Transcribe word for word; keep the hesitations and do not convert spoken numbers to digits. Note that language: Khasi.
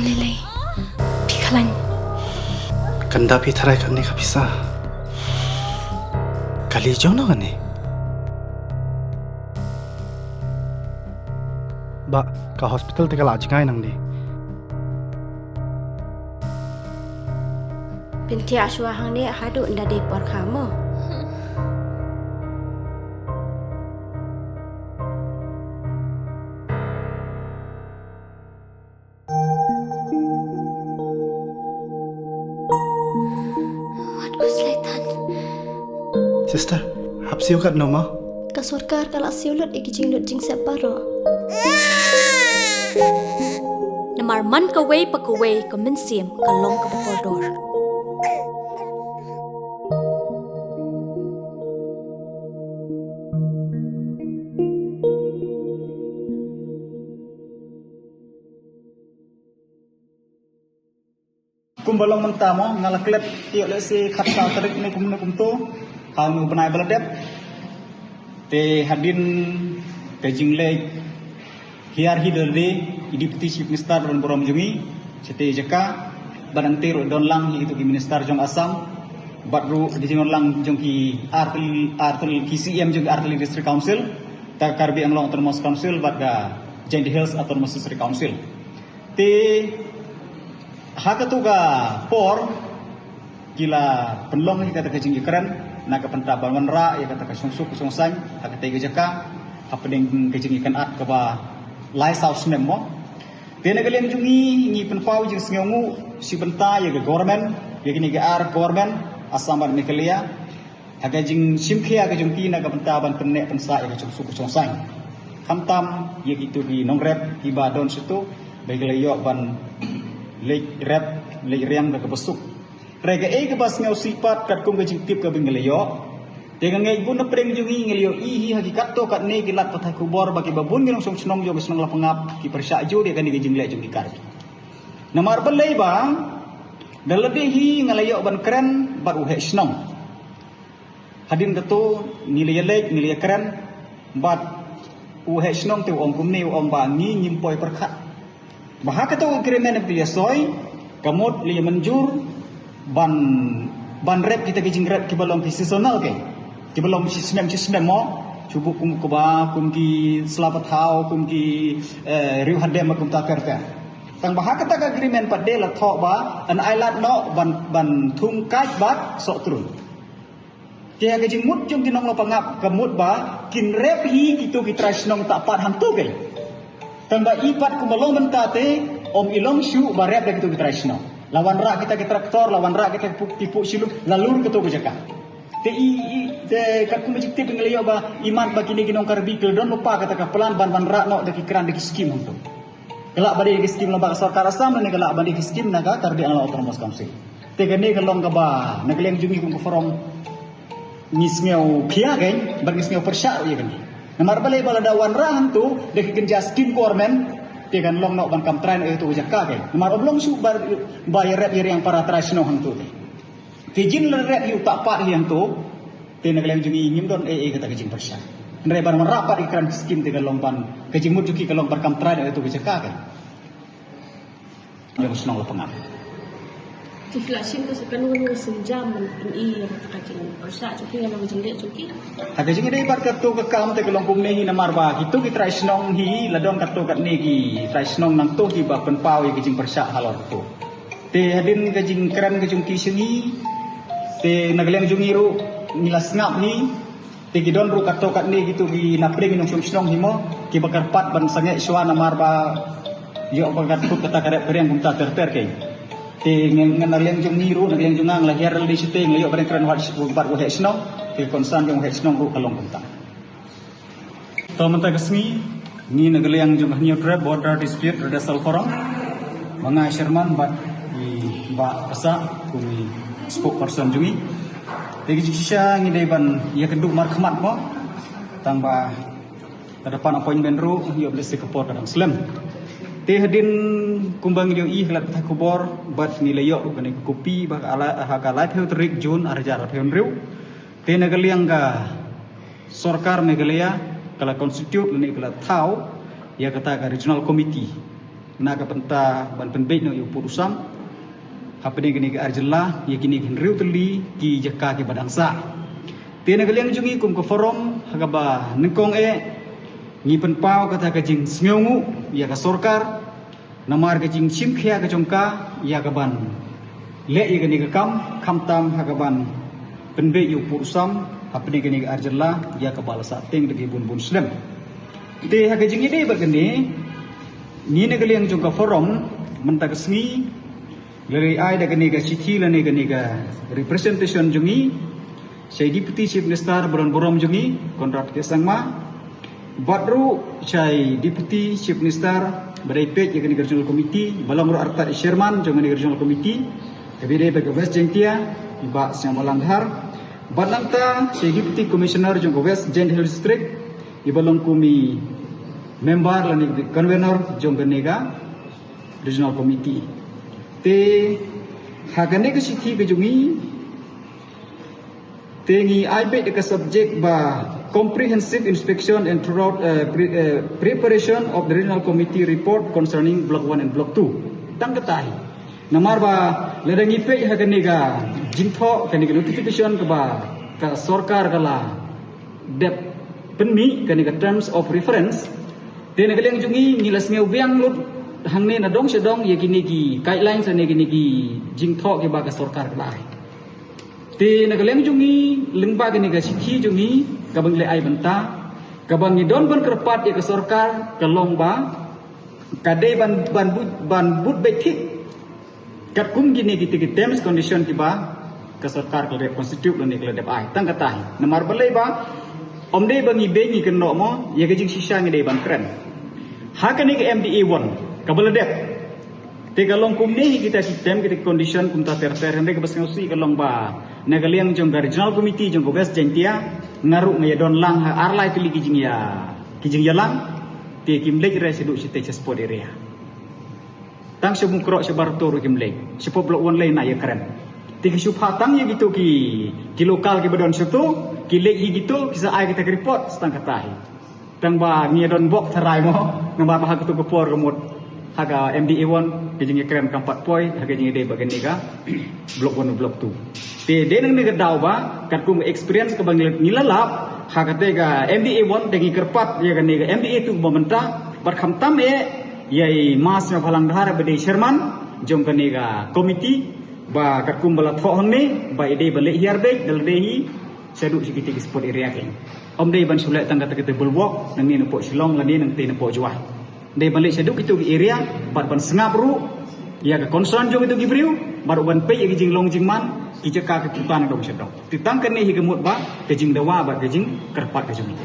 Lei lei. Phi khlaiñ. Kan da phi tharai kane ka pisa. Kali jong no kane. Ba ka hospital te ka la jngai nangne. Pynthia shuwa hangne haduh nda dei por kha mo. Wat khuslai tan. Sister, hap siew katno mo? Ka sorkar ka la siew lut ïa ki jinglut jingsep baroh. Namar man kawei pa kawei ka mynsiem ka long kaba kordor. Kumba long mynta mo, nga la klet ïa lehse khatsaw tarik ne kumno kumto ha une u bnai ba la dep. Te hadien ka jingleit hiar hi da lade i Deputy Chief Minister ba don burom jong ngi shatei jaka, bad hangtei ruh don lang hi kito ki minister jong Assam, bad ruh da jingdon lang jong ki artylli, artylli ki C M jong ki artylli District Council, ka Karbi Anglong Autonomous Council bad ka Jaintia Hills Autonomous District Council. Te ha kato ka por ki la pynlong ïa kata ka jingïakren na ka bynta ban wanrah ïa kata ka shongsuk ka shongsaiñ ha katei ka jaka hapdeng ka jingïakynad kaba lai saw snem mo. Te na ka liang jong ngi ngi pynpaw jingsngewnguh shi bynta ïa ka government, ïa kine ki ar government Assam bad Meghalaya ha ka jingshim khia ka jong ki na ka bynta ban pynneh pynsah ïa ka shongsuk ka shongsaiñ, khamtam ïa kito ki nongrep kiba don shato ba ki la ïoh ban leit rep leit riang da kaba suk. Hynrei kaei kaba sngewsih pat katkum ka jingtip kaba ngi la ïoh, te nga ngeit bun na pdeng jong ngi ngi la ïohi hi ha ki katto katne ki lad pathai khubor ba kiba bun ki nongshong shnong jong ka shnong Lapangap ki pyrshah jur ïa kane ka jingleh jong ki Karbi. Namar balei ba da lade hi nga la ïoh ban kren bad u heh shnong. Hadien kato ngi la ïaleit ngi la ïakren bad u heh shnong te u ong kumne, u ong ba ngi ngim poi pyrkhat ba ha kato ka agreement ba ki la soi ka mut la ïa mynjur ban, ban rep kita ki jingrep kiba long ki seasonal, ki kiba long shi snem shi snem mo, shu buh kum kaba kum ki sla pathaw, kum ki, eh, riew hadem, kumta ter ter. Tang ba ha kata ka agreement pat de la thoh ba yn ailad noh ban, ban thung kait bad soh trun. Te ha ka jingmut jong ki nong Lapangap ka mut ba kin rep hi kito ki trai shnong ta pat hangto, ki tang ba i pat kumba long mynta te ym i long shuh ba rep da kito ki trai shnong. La wanrah kita ki tractor, la wanrah kita ki puh, ki puh shilum, la lur kato ka jaka. Te i, i, te katkum ka jingtip ngi la ïoh ba i mat ba kine ki nong Karbi ki la don lypa kata ka plan ban wanrah noh da ki kran da ki skim hangto. Ka lah ban dei ki skim lyngba ka sorkar Assam ne ka lah ban dei ki skim na ka Karbi Anglong Autonomous Council. Te kane ka long kaba na ka liang jong ngi kum ka forum ngi sngew khia, ki bad ngi sngew pyrshah ruh ïa kane. Namar balei ba lada wanrah hangto da ki kynja skim government, te kan long noh ban kam trai noh ïa kato ka jaka, ki namar ym long shuh ba, ba ïa rep ïa riang para trai shnong hangto te. Te jin la rep ïa u ta pat hi hangto, te na ka liang jong ngi ngim don ei ei kata ka jingpyrshah. Hynrei ban wanrah pat ïa ka kran skim te ka long ban, ka jingmut jong ki ka long ban kam trai noh ïa kato ka jaka, ki ïa ka shnong Lapangap. Te phi la shim ka, kano kano ka sienjam ban pyni ïa kata ka jingpyrshah jong ki, ïa ka jingleh jong ki? Ha ka jingïadei bad kato ka kam te ka long kumne hi, namar ba kito ki trai shnong hi la don katto katne ki trai shnong nangto kiba pynpaw ïa ka jingpyrshah halor kato. Te hadien ka jingkren ka jong ki sha ngi, te na ka liang jong ngi ruh ngi la sngap hi. Te ki don ruh katto katne kito ki na pdeng ki nongshong shnong hi mo, kiba kyrpad ban sangeh shuwa namar ba ïoh ba ka kut kata ka rep ka riang kumta ter ter, ki. Te ngan, ngan na liang jong ngi ruh, na liang jong nga, nga la hiar lade shatei, nga la ïoh ba dang kren bad u heh shnong. Te ka concern jong u heh shnong ruh ka long kumta. To mynta ka sngi ngi na ka liang jong ka Hynñiewtrep Border Dispute Redressal Forum, ma nga i chairman bad i Bah Pasa kum i spokesperson jong ngi. Te ka jingshisha ngi dei ban ïakynduh markhmat mo, tang ba ka da pan appointment ruh ïoh ba lehse ka por ka dang slem. Te hadien kumba ngi ïohi ha ki lad pathai khubor bad ngi la ïoh ruh kane ka kopi ba ha ka lai, ha ka laiphew tarik June arhajar arphew hynriew. Te na ka liang ka sorkar Meghalaya ka la constitute lane ka la thaw ïa kata ka regional committee. Na ka bynta ban pynbeit noh ïa u pud u sam hapdeng kane ka ar jylla ïa kine ki hynriew tylli ki jaka kiba dang sah. Te na ka liang jong ngi kum ka forum ha kaba nyngkong eh ngi pynpaw kata ka jingsngewnguh ïa ka sorkar namar ka jingshim khia ka jong ka ïa ka ban leh ïa kane ka kam, khamtam ha ka ban pynbeit ïa u pud u sam hapdeng kane ka ar jylla ïa kaba la sah teng da ki bun bun snem. Te ha ka jingïadei bad kane, ngi na ka liang jong ka forum mynta ka sngi la leit ai da kane ka shithi lane kane ka representation jong ngi sha i Deputy Chief Minister ba don burom jong ngi, Conrad K Sangma, bad ruh sha i Deputy Chief Minister ba dei peit ïa kane ka Regional Committee, ba long ruh artat i Chairman jong kane ka Regional Committee kaba ïadei bad ka West Jaintia, i Bah Sniawbhalang Dhar, bad nangta sha i Deputy Commissioner jong ka West Jaintia Hills District, iba long kum i member lane convener jong kane ka Regional Committee. Te ha kane ka shithi ka jong ngi, te ngi ai beit da ka subject ba Comprehensive Inspection and Thorough, eh, pre- eh, Preparation of the Regional Committee Report Concerning Block one and Block two. Tang kata hi. Namar ba lada ngi peit ha kane ka jingthoh, kane ka notification kaba ka sorkar ka la dep pynmih, kane ka Terms of Reference, te na ka liang jong ngi ngi la sngew biang lut hangne na dong sha dong ïa kine ki guidelines ne kine ki jingthoh kiba ka sorkar ka la ai. Te na ka liang jong ngi lyngba kane ka shithi jong ngi kaba ngi leh ai bynta, kaba ngi don ban kyrpad ïa ka sorkar ka long ba ka dei ban ban bud ban bud beit thik katkum kine kita ki terms condition kiba ka sorkar ka la dep constitute lane ka la dep ai. Tang kata hi. Namar balei ba ym dei ba ngi bei ngi kynnoh mo, ïa ka jingshisha ngi dei ban kren. Ha kane ka M D A one kaba la dep, te ka long kumne hi kita ki term kita ki condition kumta ter ter, hynrei kaba sngewsih ka long ba na ka liang jong ka Regional Committee jong ka West Jaintia nga ruh nga ïa don lang ha ar lai tylli ki jingïa ki jingïalang, te kim leit re shaduh shatei sha spot area. Tang sha Mukroh sha Barato ruh kim leit, sha pop Block one lei na ïa kren. Te ki shu phah tang ïa kito ki ki local kiba don shato, ki leit hi kito ki sa ai kita ki report. Tang kata hi. Tang ba ngi don bok tharai mo, namar ba ha kito ka por ka mut ha ka M D A one ka jingïakren kam pat poi ha ka jingïadei bad kane ka Block one Block two. Te dei nangne ka daw ba katkum ka experience kaba ngi la lap ha kata ka M D A one, te ngi kyrpad ïa kane ka M D A two ba mynta bad khamtam eh ïa i Ma Sniawbhalang Dhar ba dei chairman jong kane ka committee, ba katkum ba la thoh hangne ba i dei ba leit hiar beit da la dei hi shaduh sha kita ki spot area kein. Ym dei ban shu leh tang kata kata bulwok nangne napoh Shillong lane nangtei napoh Jowai. Dei ban leit shaduh kito ki area bad ban sngap ruh ïa ka concern jong kito ki briew bad ruh ban peit ïa ki jinglong jingman ki jaka ki pynban dong sha dong. Te tang kane hi ka mut ba ka jingdawa bad ka jingkyrpad ka jong ngi.